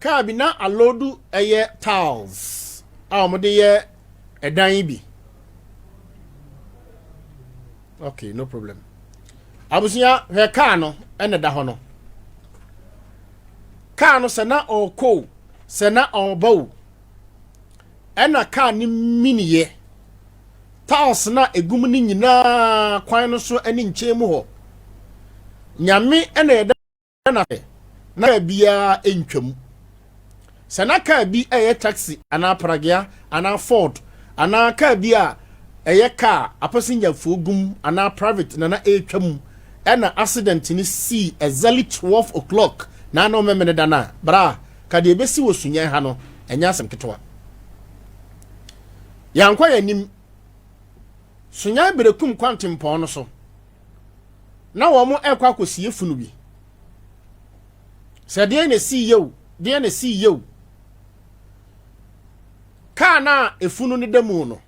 Kaa bi na aloodu ɛyɛ tiles a wɔde yɛ ɛdan yi bi. Okay, no problem. Abusua hwɛ kaa no ɛna ɛda hɔ no. Kaa no sɛ na ɔrekɔ o, sɛ na ɔreba o, ɛna kaa no miniiɛ. Tiles no a ɛgu mu no nyinaa kwan no so ne nkyɛn mu hɔ. Nyame ɛna ɛda na sɛ na kaa biara ntwam. Sɛ na kaa bi ɛyɛ taxi anaa pragea anaa Ford anaa kaa bi a ɛyɛ kaa apasenyafoɔ gum anaa private na na ɛretwa mu ɛna accident no sii exactly 12 o'clock na ano memene da no a, bra ka deɛ ɛbɛsi wɔ Sunyɛn ha no ɛnyɛ asɛm ketewa. Yɛankɔ yɛn anim. Sunyɛn Berekum kwantempɔn no so na wɔn rekɔ akɔsie funu bi. Sɛ deɛ na ɛsii yɛ o, deɛ na ɛsii yɛ o. Kaa no a efunu no da mu no,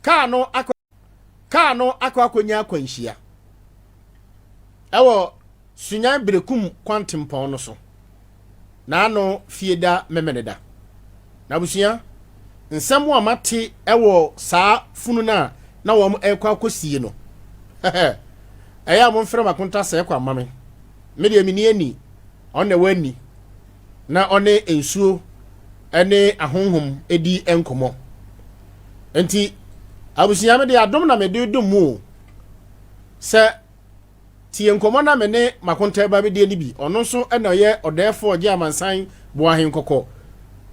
kaa no akɔ kaa no akɔ akɔnya akwanhyia ɛwɔ Sunyan Berekum kwantempɔn no so. N'ano Fieda Memeneda. N'abusua, nsɛm a mate wɔ saa funu no a na wɔn rekɔ akɔsie no, ɛyɛ a momfrɛ m'akonta sɛɛ kwa mma me. Me deɛ menni ani, ɔno na ɛwɔ ani, na ɔne nsuo ne ahonhom di nkɔmmɔ. Nti, abusua me deɛ adom na mede dom mu o, sɛ Tie nkɔmmɔ no a me ne m'akontaa ba bɛdie no bi. Ɔno nso na ɔyɛ ɔdɛɛfoɔ ɔgye amansan boahenkɔkɔ,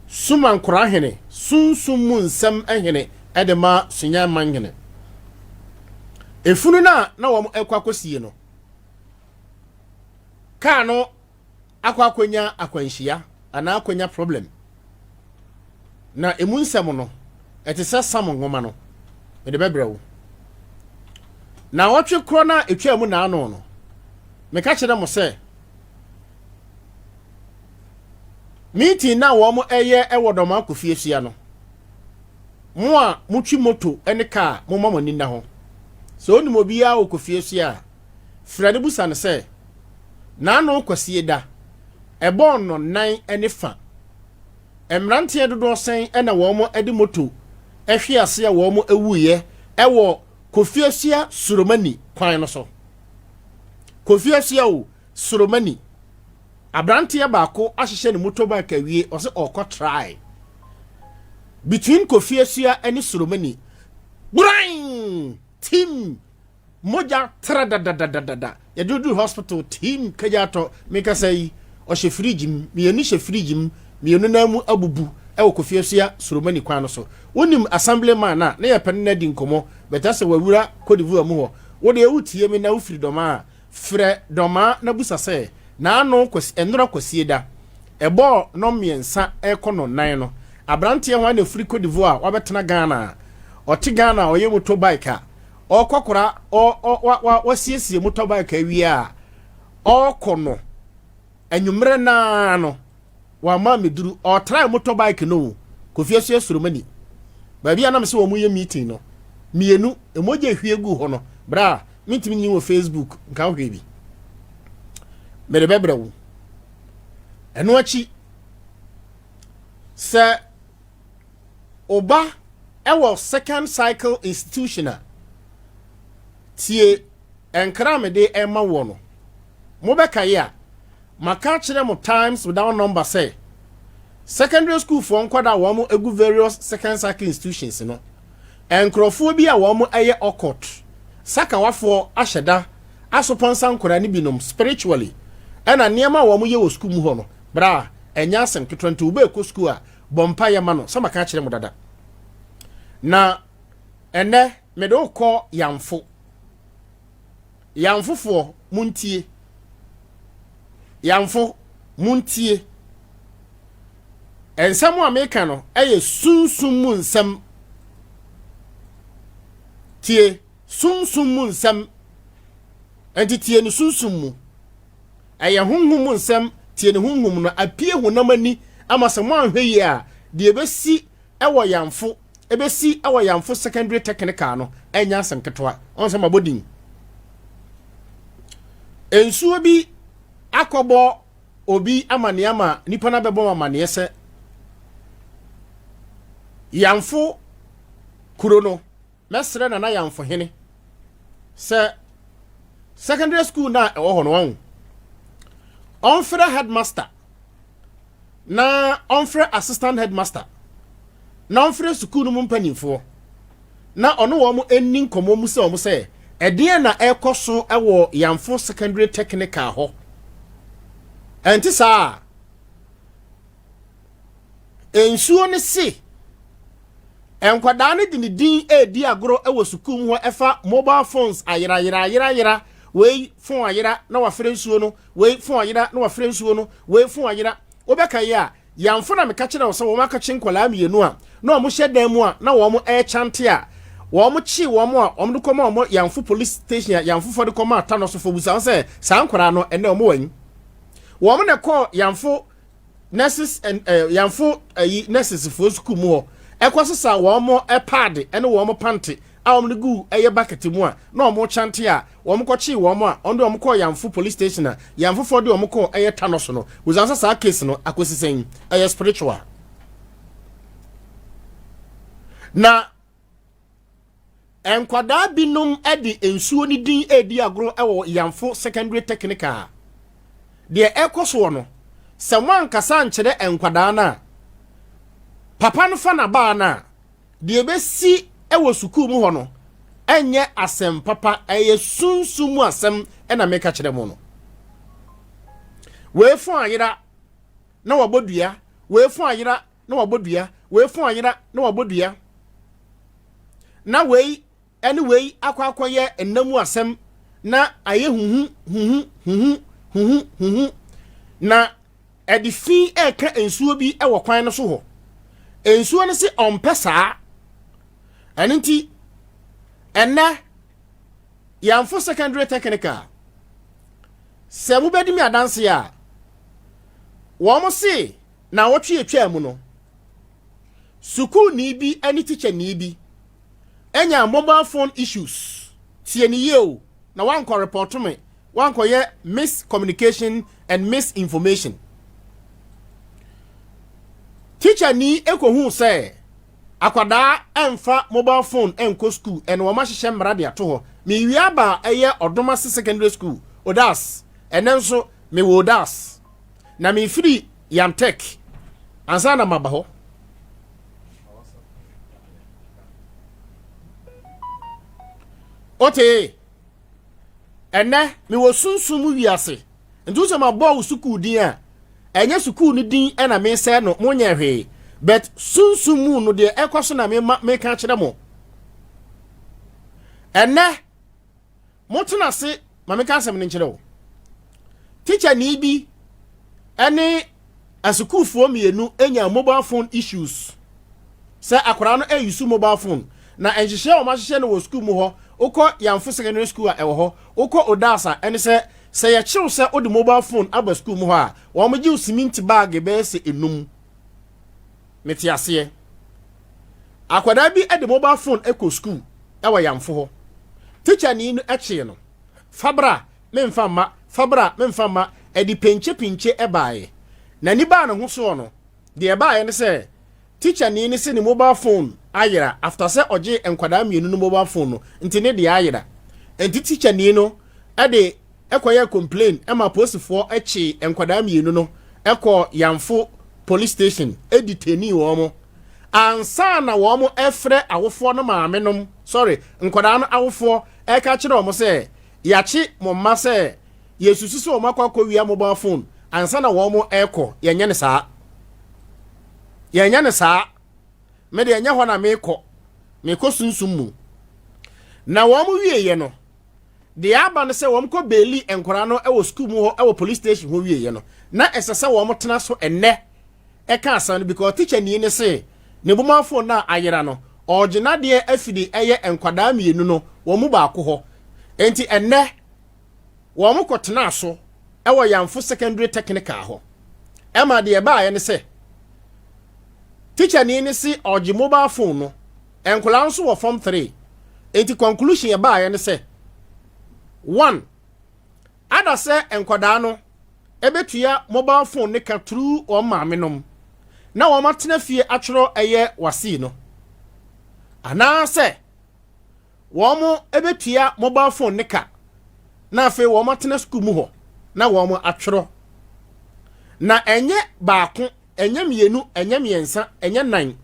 Sumankoraa hene, sunsum mu nsɛm hene de ma Sunyani man hene. Efunu no a na wɔrekɔ akɔsie no, kaa no akɔ akɔnya akwanhyia anaa akɔnya problem. Na emu nsɛm no, ɛte sɛ Sam nwoma no. Mede bɛbrɛ wo. Naawɔtwe korɔ no a ɛtwaa mu naano no, meka kyerɛ mo sɛ, meeting no a wɔn ɛyɛ ɛwɔ Dɔmaa Kofi Asua no, mo a motwi moto ne kaa, momma mo ani nna hɔ. Sɛ wonim obiara wɔ Kofi Asua a, frɛ no bisa no sɛ, N'ano Kwasieda, ɛbɔɔ nnɔnnan ne fa. Mmeranteɛ dodoɔ sɛn na wɔn de moto hwee ase a wɔn wuiɛ wɔ Kofiasua Suromani kwan no so? Kofiasua o, Suromani. Aberanteɛ baako ahyehyɛ ne motorbike awie, ɔse ɔrekɔ try. Between Kofiasua ne Suromani, gbran! Tim! Mogya tra dadadadada. Yɛde no duru hospital team kagya atɔ. Mekasa yi, ɔhyɛ fridge mu. Mmienu hyɛ fridge mu. Mmienu nan mu abubu wɔ Kofi Asua Soromani kwan no so. Wonim assembly man a na yɛpɛ ne no adi nkɔmmɔ but asɛ wawura Cote d'Ivoire mu hɔ. Wo deɛ wotie me na wofiri Dɔmaa a, frɛ Dɔmaa na busa sɛ n'ano Kwasi, nnora Kwasieda ɛbɔɔ nnɔnmiɛnsa rekɔ nnɔnnan no, aberanteɛ hwan na ɛfiri Cote d'Ivoire a wabɛtena Ghana a ɔte Ghana a ɔyɛ motor bike a ɔrekɔkora ɔ ɔ wa wa wasiesie motorbike awie a ɔrekɔ no anwummerɛ naa no wama meduru ɔtrae motorbike no o Kofi Asua Suromani baabi a na mesɛ wɔn yɛ meeting no mmienu mogya ehwie gu hɔ no bra mentumi nyi wɔ Facebook nka wohwɛ bi mede bɛbrɛ wo ɛno akyi sɛ Oba wɔ second cycle institution a, tie nkra a mede rema woɔ no. Mobɛkae a, maka akyerɛ mo times without number sɛ, secondary school foɔ nkwadaa a wɔn gu various second cycle institutions no, nkorɔfoɔ bi a wɔn yɛ occult, sakawafoɔ ahyɛ da asopɔnsa nkwadaa no binom spiritually, ɛna nneɛma a wɔn yɛ wɔ school mu hɔ no, bra, ɛnyɛ asɛm ketewa nti wobɛɛkɔ school a, Bɔ mpaeɛ ma no sɛ maka akyerɛ mo dada. Na ɛnɛ mede wo kɔ Yamfo. Yamfofoɔ, montie. Yamfo, montie. Nsɛm a meka no ɛyɛ sunsum mu nsɛm. Tie, sunsum mu nsɛm. Enti tie no sunsum mu. Ɛyɛ honhom mu nsɛm, tie ne honhom no, apue honam ani ama sɛ moanhwɛ yie a, deɛ ɛbɛsi wɔ Yamfo, ɛbɛsi wɔ Yamfo Secondary Technical no, ɛnyɛ asɛm ketewa. Ɔn sɛ mabɔ din. Nsuo bi akɔbɔ. obi amaneɛ ama nipa no abɛbɔ m amaneɛ sɛ Yamfo kuro no, mɛsrɛ Nana Yamfo hene sɛ secondary school no a ɛwɔ hɔ no wahu ɔmfrɛ headmaster na ɔmfrɛ assistant headmaster na ɔmfrɛ sukuu no mu mpanimfoɔ na ɔne wɔn nni nkɔmmɔ mu sɛ wɔn sɛ ɛdeɛn na ɛrekɔ so wɔ Yamfo secondary technical hɔ. Ɛnte saa a, nsuo no se nkwadaa no de ne din redi agorɔ wɔ sukuu mu hɔ ɛfa mobile phones ayerayerayerayera, wei phone ayera na wafrɛ nsuo no, wei phone ayera na wafrɛ nsuo no, wei phone ayera. Wobɛka yi a, Yamfo na meka kyerɛ wo sɛ wɔn akɔkye nkwadaa mmienu a na wɔn hyɛ dan mu a na wɔn rekyante a wɔn kyee wɔn a wɔn de kɔma wɔn Yamfo police station a Yamfofoɔ de kɔma Atanɔsofo busa wɔn sɛ saa nkwadaa no ɛnɛ wɔn wɔ yi. Wɔn na ɛkɔɔ Yamfo nurses and eh, Yamfo ayi nurses foɔ sukuu mu hɔ ɛkɔ sesa wɔn paade ɛne wɔn pante a wɔn de gu ɛyɛ bucket mu a na wɔn kyante a wɔn kɔkyee wɔn a wɔn de wɔn kɔɔ Yamfo police station a Yamfofoɔ de wɔn kɔɔ ɛyɛ Tano so no. Wosan sɛ saa case no akɔsi sɛn? Ɛyɛ spiritual. Na nkwadaa binom de nsuo no din redi agorɔ wɔ Yamfo secondary technical. Deɛ ɛkɔ soɔ no, sɛ moankasa nkyerɛ nkwadaa no a, papa no fa n'abaa no a, deɛ ɛbɛsi wɔ sukuu mu hɔ no ɛnyɛ asɛm papa, ɛyɛ sunsum mu asɛm ɛna meka kyerɛ mo no. Wei fo ayera na wabɔ dua, wei fo ayera na wabɔ dua, wei fo ayera na wabɔ dua, na wei ɛne wei akɔ akɔyɛ nna mu asɛm na ayɛ huhu huhu huhu huhu huhu, na ɛde fi ɛka nsuo bi ɛwɔ kwan no so hɔ. Nsuo no se ɔmpɛ saa. Ɛno nti ɛnɛ Yamfo secondary technical, sɛ mobɛdi me adanse a, wɔn se na wɔtwe atwa mu no, sukuuni bi ne tikyani bi anya mobile phone issues. Tie ne yie o, na wankɔ report me, wankɔyɛ miscommunication and misinformation. Tikyani ekohu sɛ akwadaa ɛmfa mobile phone ɛnkɔ school, ɛna wɔn ahyehyɛ mmara de ato hɔ. Mewie aba a ɛyɛ Ɔdomase secondary school Odas. Ɛnɛ nso mewɔ Odas na mefiri Yamtec ansa na maba hɔ. Ote ɛnɛ mewɔ sunsum mu wiase, nti wosɛ mabɔ wo sukuu din a, ɛnyɛ sukuu no din ɛna mesɛe no, monyɛ hwee, but sunsum mu no deɛ ɛkɔ so na mema meka kyerɛ mo. Ɛnɛ motena ase ma meka asɛm no nkyerɛ wo. Tikyani bi ɛne asukuufoɔ mmienu anya mobile phone issues sɛ akwaraa no ɛyusu mobile phone, na nhyehyɛ a wɔn ahyehyɛ no wɔ sukuu mu hɔ, wokɔ Yamfo secondary school a ɛwɔ hɔ, wokɔ Odaasa, ɛne sɛ yɛkyew sɛ wode mobile phone aba sukuu mu hɔ a, wɔn gye wo cement bag bɛyɛ sɛ enum. Mete aseɛ, akwadaa bi de mobile phone kɔ sukuu ɛwɔ Yamfo hɔ, tikyani no kyee no, fabra memfa mma, fabra memfa mma, ɛde pinkye ɛbaeɛ. N'ani baa ne ho soɔ no, deɛ ɛbaeɛ ne sɛ tikyani ne se ne mobile phone ayera after sɛ ɔgye nkwadaa mmienu no mobile phone no, nti ne deɛ ayera. Nti tikyani no ɛde ɛkɔyɛ complain ɛma polisifoɔ ɛkye nkwadaa mmienu no ɛkɔ Yamfo police station, ɛdetaining wɔn ansa na wɔn ɛfrɛ awofoɔ no maame nom, sorry, nkwadaa no awofoɔ, ɛka kyerɛ wɔn sɛ yɛakye mo mma sɛ yɛsusu sɛ wɔn akɔ akɔwia mobile phone ansa na wɔn ɛkɔ. Yɛnyɛ ne saa, yɛnyɛ ne saa. Mede ɛnyɛ hɔ na mekɔ, mekɔ sunsum mu. Na wɔn wieɛ no, deɛ aba no sɛ wɔn kɔ bail nkwadaa no wɔ sukuu mu hɔ, wɔ police station hɔ wieɛ no, na ɛsɛ sɛ wɔn tena so ɛnɛ ɛka asɛm no, because teacher ni ne se ne mobile phone na ayera no, ɔregye n'adeɛ afiri ɛyɛ nkwadaa mmienu no wɔn mu baako hɔ. Nti ɛnɛ wɔn kɔ tena so ɛwɔ Yamfo secondary technical hɔ. Ɛma deɛ ɛbaayɛ ne sɛ teacher ni ne se ɔgye mobile phone no, nkwadaa nso wɔ form 3. Nti conclusion ɛbaayɛ ne sɛ one ada sɛ nkwadaa no ɛbɛtua mobile phone ne ka through wɔn maame nom na wɔn atena fie atwerɛ ɛyɛ WASSCE no, anaasɛ wɔn bɛtua mobile phone ne ka na afei wɔn atena sukuu mu hɔ na wɔn atwerɛ? Na ɛnyɛ baako, ɛnyɛ mmienu, ɛnyɛ mmiɛnsa, ɛnyɛ nan.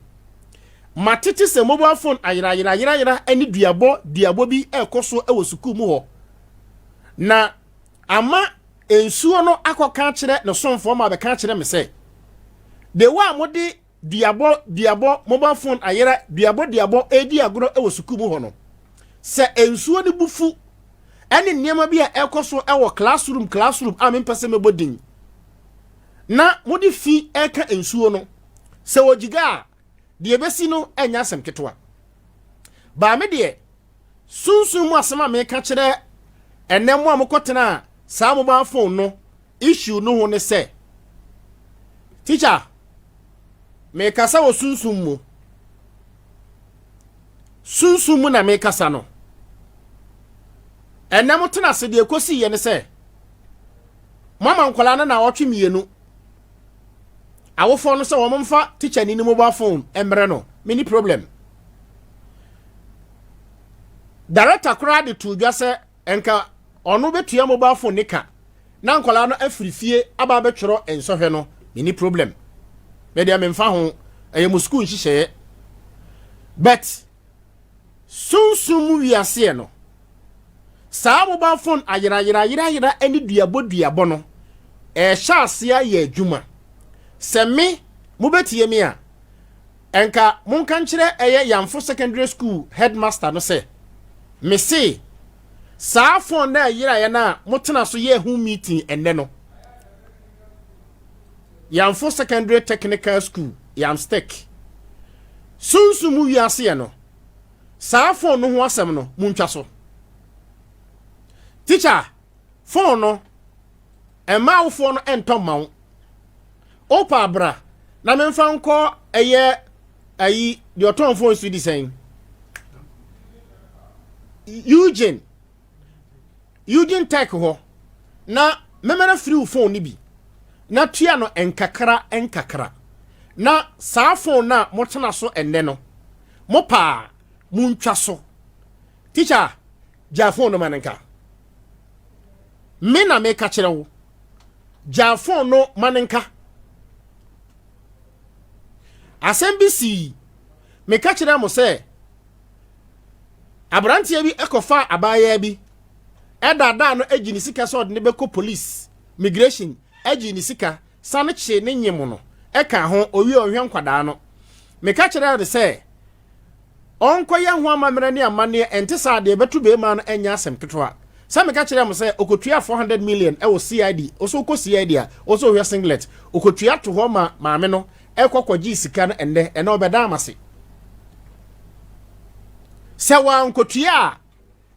Matete sɛ mobile phone ayerayerayerayera ne duabɔ duabɔ bi ɛrekɔ so wɔ sukuu mu hɔ, na ama nsuo no akɔka akyerɛ ne somfoɔ ma abɛka akyerɛ me sɛ de wo a mode duabɔ duabɔ, mobile phone ayera, duabɔ duabɔ edi agorɔ wɔ sukuu mu hɔ no, sɛ nsuo no bufu ɛne nneɛma bi a ɛkɔ so wɔ classroom a mempɛ sɛ mɛbɔ din, na mode fi ɛka nsuo no sɛ wɔgyiga a, deɛ ɛbɛsi no ɛnyɛ asɛm ketewa. Baame deɛ, sunsun mu asɛm a meka kyerɛ ɛnɛ mo a mokɔtena a saa mobile phone no issue no ho ne sɛ, teacher, mekasa wɔ sunsun mu, sunsun mu na mekasa no. Ɛnɛ mo tena ase deɛ ɛkɔsi yɛ ne sɛ mama nkwadaa no na ɔtwe mmienu awofoɔ no sɛ wɔn mfa teacher ni ne mobile phone mmerɛ no. Mini problem. Director koraa de to dwa sɛ nka ɔno bɛtua mobile phone ne ka na nkwadaa no afiri fie aba abɛtwerɛ nsɔhwɛ no. Mini problem. Mɛdeɛ memfa ho, ɛyɛ mo sukuu nhyehyɛeɛ, but sunsun mu wiaseɛ no, saa mobile phone ayerayerayerayera ne duabɔ duabɔ no ɛhyɛ aseɛ ayɛ adwuma. Sɛ me mobɛtie me a, ɛnka monka nkyerɛ ɛyɛ Yamfo Secondary School headmaster no sɛ mese saa phone na ɛyeraeɛ no a motena so yɛ ho meeting ɛnnɛ no, Yamfo Secondary Technical School, Yamstec, sunsun mu wiaseɛ no, saa phone no ho asɛm no muntwa so. Teacher, phone no ɛma awofoɔ no ɛntɔ mma wo. Wopa abra na memfa nkɔ ɛyɛ ayi deɛ ɔtɔn phone so di sɛn, Eugene Tech hɔ, na mɛmɛrɛ firi wo phone no bi na tua no nkakra nkakra. Na saa phone no a motena so ɛnnɛ no, mo paa montwa so. Teacher, gyaa phone no ma no nka. Me na meka kyerɛ wo, gyaa phone no ma no nka. Asɛm bi sii, meka kyerɛ mo sɛ aberanteɛ bi kɔfa abaayewa bi ɛdaadaa no, agyi ne sika sɛ ɔde ne bɛkɔ police migration, agyi ne sika sane kye ne nyem no ɛka ho. Owie, ɔhwɛ nkwadaa no. Meka kyerɛ no sɛ ɔnkɔyɛ ho amammerɛ ne amanneɛ. Ɛnte saa deɛ, ɛbɛto bɛrima no ɛnyɛ asɛm ketewa. Sɛ meka kyerɛ mo sɛ ɔkɔtua 400 million ɛwɔ CID, ɔsɛ wokɔ CID a ɔsɛ ɔhwɛ singlet, ɔkɔtua to hɔ ma maame no ɛkɔ kɔgye sika no. Ɛnnɛ ɛnɛ ɔbɛda ama se sɛ wankɔtua a,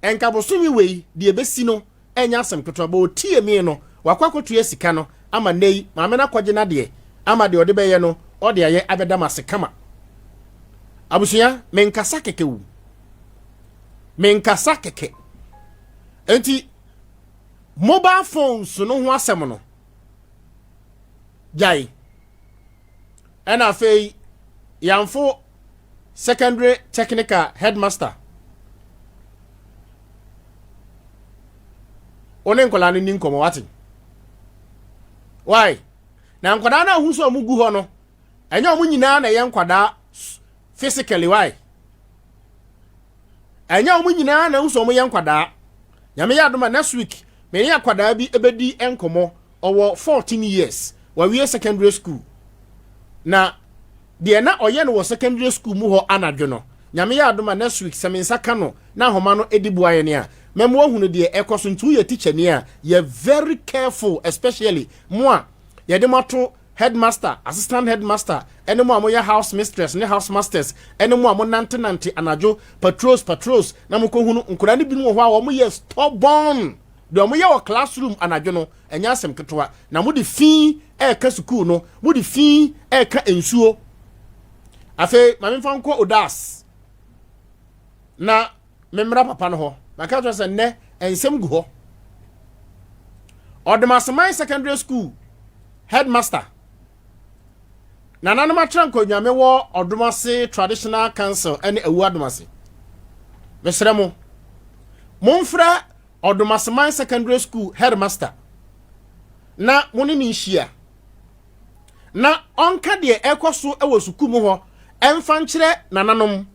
ɛnka bosome wei deɛ ɛbɛsi no ɛnyɛ asɛm ketewa. Bɛ ɔtie mi no, wakɔ akɔtua sika no ama nnɛ yi maame no akɔgye n'adeɛ ama deɛ ɔde bɛyɛ no ɔde ayɛ abɛda m ase kama. Abusua, menkasa kɛkɛ wu, menkasa kɛkɛ. Nti mobile phones no ho asɛm no, gyae. Ɛna afei Yamfo Secondary Technical headmaster, wo ne nkwadaa no ni nkɔmmɔ, wate? Why na nkwadaa no ahu sɛ ɔmo gu hɔ no, ɛnyɛ ɔmo nyinaa na ɛyɛ nkwadaa physically. Why ɛnyɛ ɔmo nyinaa na ɛhu sɛ ɔmo yɛ nkwadaa? Nyame yɛ adoma, next week me ne akwadaa bi ɛbɛdi nkɔmmɔ. Ɔwɔ 14 years, wawie secondary school, na deɛ na ɔyɛ no wɔ secondary school mu hɔ anadwo no, Nyame yɛ adoma, next week sɛ me nsa ka no na ahoma no edi bua yɛ ne a, mɛmo ahunu deɛ ɛkɔ so. Nti woyɛ teacher ni a, yɛ very careful, especially mo a yɛde mo ato headmaster, assistant headmaster, ɛne mo a moyɛ house mistress ne house masters, ɛne mo a mo nante anadwo patrols patrols na mo kɔhunu nkwadaa no binom wɔ hɔ a wɔn yɛ stubborn. Deɛ wɔn yɛ wɔ classroom anadwo no ɛnyɛ asɛm ketewa, na mo de fi ɛɛka sukuu no, mo de fi ɛɛka nsuo. Afei maame nfa nkɔ odas na mmemmra papa no hɔ. Maka kyerɛ sɛ nnɛ nsɛm gu hɔ. Ɔdomaseman Secondary School headmaster, Nananom Atra Nkonyame wɔ Ɔdomase Traditional Council ne Awu Adomase. Mesrɛ mo, momfrɛ Ɔdomaseman Secondary School headmaster na mo ne no nhyia na ɔnka deɛ ɛrekɔ so wɔ sukuu mu hɔ ɛmfa nkyerɛ nananom.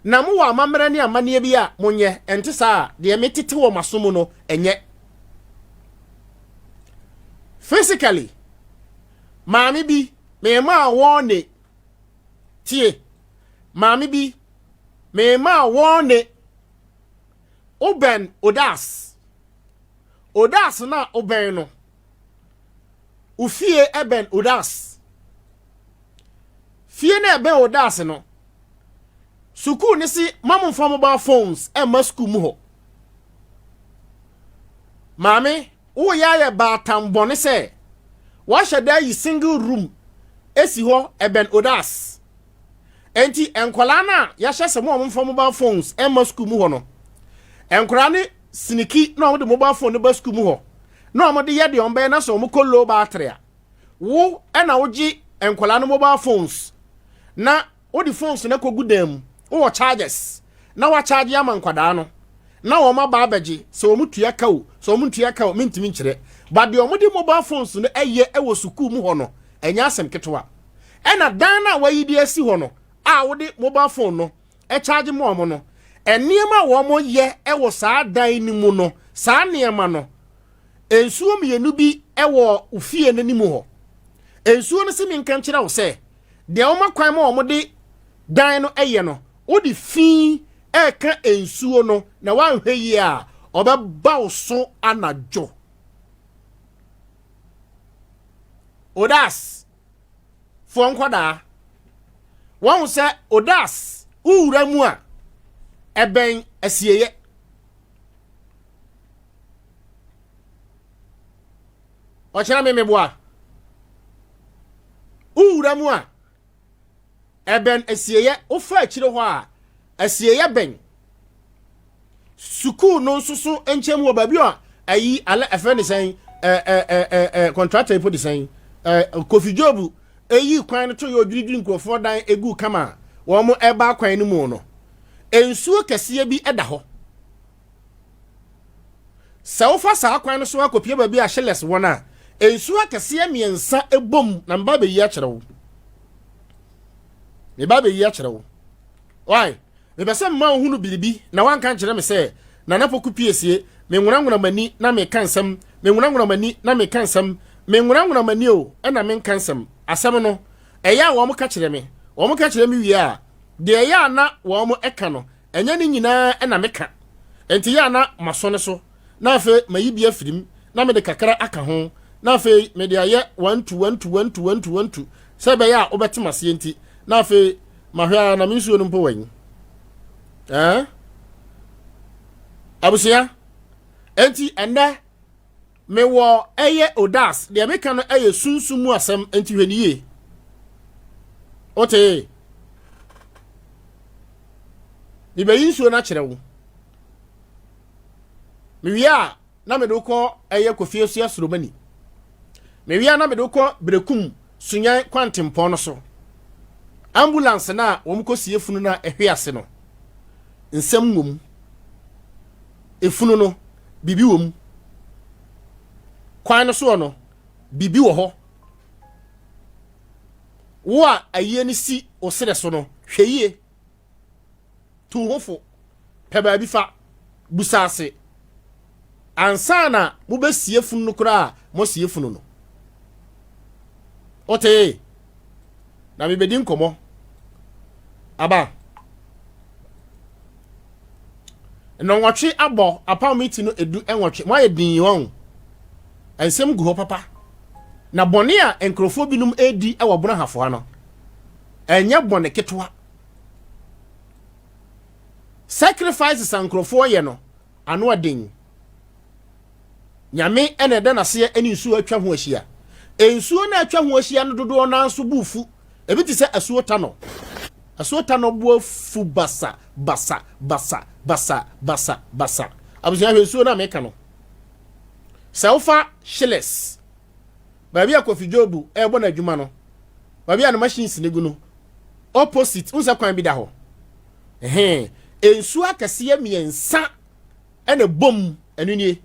Na mowɔ amammerɛ ne amanneɛ bi a monyɛ, ɛnte saa a, deɛ metete wɔ m'aso mu no, ɛnyɛ. Physically, maame bi, memaa wɔn ne, tie, maame bi, memaa wɔn ne, wobɛn Odas. Odas no a wobɛn no, wo fie ɛbɛn Odas. Fie no ɛbɛn Odas no, sukuu no se ma momfa mobile phones ɛmma sukuu mu hɔ. Maame, woyɛ ayɛ baatan bɔne sɛ wahyɛ da ayi single room esi hɔ ɛbɛn Odas. Enti nkwadaa no a yɛahyɛ sɛ mo a wɔmfa mobile phones ɛmma sukuu mu hɔ no, nkwadaa no siniki na wɔde mobile phone no ba sukuu mu hɔ na wɔde yɛ deɛ wɔbɛyɛ na sɛ wɔkɔ low battery a, wo ɛna wogye nkwadaa no mobile phones na wode phones no akɔgu dan mu, wowɔ chargers na wakyagye ama nkwadaa no na wɔn aba abɛgye sɛ wɔn tua ka o, sɛ wɔn ntua ka o, mentumi nkyerɛ, but deɛ wɔde mobile phones no ɛyɛ ɛwɔ sukuu mu hɔ no ɛnyɛ asɛm ketewa. Ɛna dan no a wayi de asi hɔ no a wode mobile phone no ɛkyagye mu wɔn no, nneɛma a wɔn yɛ ɛwɔ saa dan no mu no, saa nneɛma no, nsuo mmienu bi ɛwɔ fie no anim hɔ. Nsuo no si mi nka nkyerɛ wo sɛ deɛ wɔn akwan ma wɔn de dan no ɛyɛ no, wode fi ɛka nsuo no na wanhwɛ yie a, ɔbɛba wo so anadwo. Odas foɔ nkɔdaa wɔn sɛ Odas wowura mu a ɛbɛn asieyɛ. Ɔkyerɛ me meboa wowura mu a ɛbɛn asieyɛ, wofa akyire hɔ a asieyɛ bɛn sukuu no nso so nkyɛn mu wɔ baabi a ayi alɛ ɛfɛ ne sɛn ɛ ɛ ɛ ɛ contractor yi po de sɛn ɛ Kofi Job eyi kwan no to yɛ odwiridwiri nkurɔfoɔ dan egu kama a wɔn ɛba kwan no mu no, nsuo kɛseɛ bi ɛda hɔ. Sɛ wofa saa kwan no so akɔpie baabi a hyɛlɛs wɔn a, nsuo akɛseɛ mmiɛnsa ebom na mba bɛyi akyerɛ wo, meba bɛyi akyerɛ wo. Why? Mepɛ sɛ mma wo hunu biribi na wanka nkyerɛ me sɛ Nana Poku piesie menwonanwona m'ani na meka nsɛm, menwonanwona m'ani na meka nsɛm, menwonanwona m'ani o ɛna menka nsɛm. Asɛm no ɛyɛ a wɔn ka kyerɛ me, wɔn ka kyerɛ me wie a, deɛ ɛyɛ a na wɔn ɛka no ɛnyɛ ne nyinaa ɛna meka. Nti yɛ a na maso ne so na afei mayi bi afirim na mede kakra aka ho na afei mede ayɛ 1 2 1 2 1 2 1 2 1 2 sɛ ɛbɛyɛ a wobɛte maseɛ. Nti na afei mahwɛ a na me nsuo no mpo wɔn ɛɛ abusua. Nti ɛnɛ mewɔ ɛyɛ Odas, deɛ meka no ɛyɛ sunsum mu asɛm, nti hwɛ ne yie. Wote mebɛyi nsuo no akyerɛ wo, mewie a na mede wokɔ ɛyɛ Kofi Asua Soromani, mewie a na mede wokɔ Berekum Sunyan kwantempɔn no so, ambulance no a wɔn kɔ sie funu no a ɛhwe ase no, nsɛm wɔ mu. Efunu no biribi wɔ mu, kwan no soɔ no biribi wɔ hɔ. Wo a ayie no si wo serɛ so no, hwɛ yie, tu ho fo, pɛ baabi fa busa ase ansa na mobɛsie funu no koraa a moasie funu no. Wote na mebɛdi nkɔmmɔ aba nnɔnwɔtwe abɔ apam mi ti no 18. Moayɛ din wɔn nsɛm gu hɔ papa na bɔne a nkurɔfoɔ binom redi wɔ Bono Ahafoa no ɛnyɛ bɔne ketewa. Sacrifices a nkurɔfoɔ yɛ no ano aden. Nyame ɛna ɛda n'aseɛ ne nsuo atwa ho ahyia. Nsuo no atwa ho ahyia no dodoɔ naa nso bu fu. Ebi te sɛ asuo Tanɔ. Asuo Tanɔ bu afu basa basa basa basa basa basa. Abusua, hwɛ nsuo no a meka no. Sɛ wofa Shillers, baabi a Kofi Jobu ɛrebɔ n'adwuma no, baabi a ne machines no gu no, opposite, n sɛ kwan bi da hɔ. Ɛhɛn, nsuo akɛseɛ mmiɛnsa ɛna bom ɛno nie.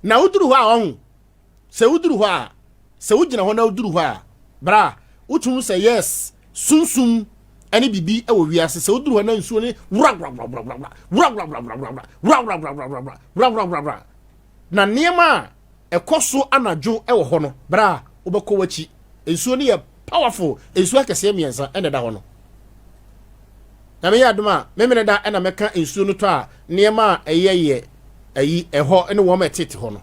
Na woduru hɔ a ɔho, sɛ woduru hɔ a, sɛ wogyina hɔ na woduru hɔ a, bra, wotumi sɛ yes, sunsum ɛne biribi ɛwɔ wiase. Sɛ woduru hɔ na nsuo ne wura wura wura wura wura wura wura wura wura wura wura wura wura wura wura wura wura wura na nneɛma a ɛkɔ so anadwo ɛwɔ hɔ no, bra, wobɛkɔ w'akyi. Nsuo no yɛ powerful. Nsuo akɛseɛ mmiɛnsa ɛna ɛda hɔ no. Na meyɛ adom a memene da ɛna mɛka nsuo no tɔ a nneɛma a ɛyɛ yɛ ayi ɛhɔ ne wɔn a ɛtete hɔ no.